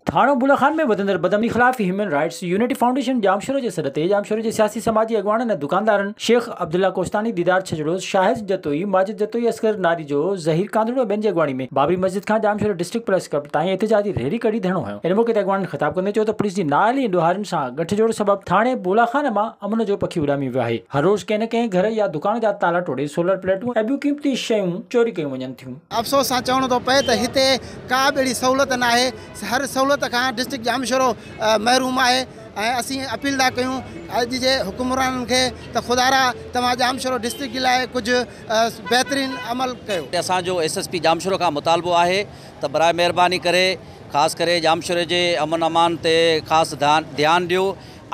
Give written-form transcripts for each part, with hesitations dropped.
ٿاڻو بولا خان ۾ وڌندڙ بدامني خلاف human rights unity foundation Jamshoro جي سڏ تي ڄامشورو جي سياسي سماجي اڳواڻن ۽ دڪاندارن شيخ عبدالله ڪوستاني، ديدار ڇڄڙو، شاهد جتوئي، ماجد جتوئي، اصغر ناريجو، ظهير ڪانڌڙو ۽ ٻين جي اڳواڻي ۾ بابري مسجد کان ڄامشورو ڊسٽرڪٽ پريس ڪلب تائين احتجاجي ريلي ڪڍي ڌرڻو هنيو. ان موقعي تي اڳواڻن خطاب ڪندي چيو ته پوليس جي نااهلي ۽ ڏوهارين سان ڳٺ جوڙ سبب ٿاڻي بولا خان مان امن جو پکي اڏامي ويو آهي. هر روز ڪنهن نه ڪنهن گهر يا دڪان جا تالا ٽوڙي سولر پليٽون ۽ ٻيون قيمتي شيون چوري ڪيون وڃن ٿيون. افسوس سان چوڻو ٿو پئي ته هتي ڪا به اهڙي سهولت ناهي، هر سهولت کان ڊسٽرڪٽ ڄامشورو محروم آهي ۽ اسين اپيل ٿا ڪيون اڄ جي حڪمرانن کي ته خدارا توهان ڄامشورو ڊسٽرڪٽ جي لاء ڪجهه بهترين عمل ڪيو. اسان جو ايس ايس پي ڄامشورو کان مطالبو آهي ته براء مهرباني ڪري خاص ڪري ڄامشوري جي امن امان تي خاص ڌيان ڏيو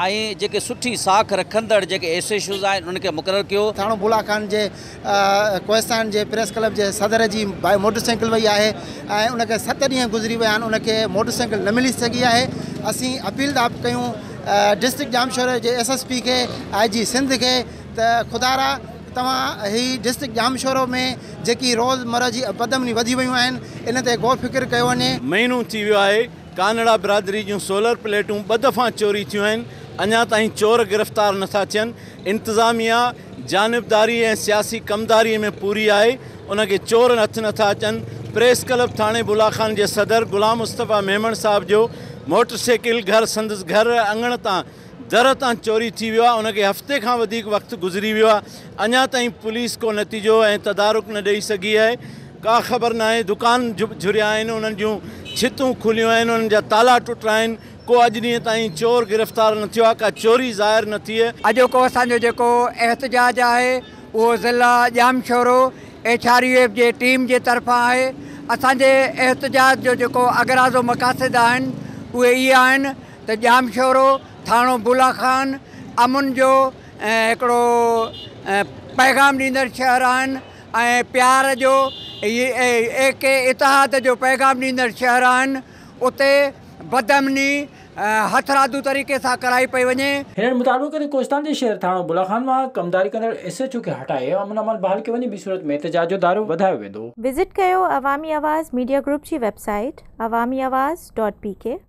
۽ جيڪي سٺي ساک رکندڙ جيڪي ايس ايڇ اوز آهن انهن کي مقرر ڪيو. ٿاڻو بولا خان جي ڪوهستان جي پريس ڪلب جي صدر جي موٽر سائيڪل وئي آهي ۽ ان کي ست ڏينهن گذري ويا آهن ان کي موٽر سائيڪل نه ملي سگهي آهي اسين اپيل ٿا ڪيون ڊسٽرڪٽ ڄامشوري جي ايس ايس پي کي آء جي سنڌ کي ته خدارا توهان هي ڊسٽرڪٽ ڄامشورو ۾ جيڪي روز مره جي بدامني وڌي ويون آهن ان تي غور فڪر ڪيو وڃي. مهينو ٿي ويو آهي ڪانڙا برادري جون سولر پليٽون ٻه دفعا چوري ٿيون آهن، اڃا تائين چور گرفتار نٿا ٿين، انتظاميا جانبداري ۽ سياسي ڪمداري ۾ پوري آهي، ان کي چور هٿ نٿا اچن، پريس ڪلب ٿاڻي بولا خان جي صدر غلام مصطفيٰ ميمڻ صاحب جو موٽر سائيڪل گهر سندس گهر اڱڻ تان در تان چوري ٿي ويو آهي ان کي هفتي کان وڌيڪ وقت گذري ويو آهي اڃا تائين پوليس ڪو نتيجو ۽ تدارڪ نه ڏئي سگهي آهي ڪا خبر ناهي دڪان جهريا آهن انهن جون ڇتون کليون آهن انهن جا تالا ٽٽا آهن ڪو اڄ ڏينهن تائين چور گرفتار نه ٿيو آهي ڪا چوري ظاهر نه ٿي. اڄوڪو اسان جو جيڪو احتجاج آهي اهو ضلع Jamshoro H R U F جي ٽيم جي طرفان آهي اسان جي احتجاج جو جيڪو اغراض و مقاصد آهن اهي اهي آهن ته ڄامشورو ٿاڻو بولا خان امن جو هڪڙو پيغام ڏيندڙ شهر آهن ۽ پيار جو ايڪي اتحاد جو پيغام ڏيندڙ شهر آهن اتي بدامني هٿرادو طريقي سان ڪرائي پئي وڃي. هنن مطالبو ڪيو ته ڪوهستان جي شهر ٿاڻو بولا خان مان ڪمداري ڪندڙ ايس ايڇ او کي هٽائي امن امان بحال ڪيو وڃي ٻي صورت ۾ احتجاج جو دائرو وڌايو ويندو. وزٽ ڪيو عوامي آواز ميڊيا گروپ جي web site Awami Awaz dot P K.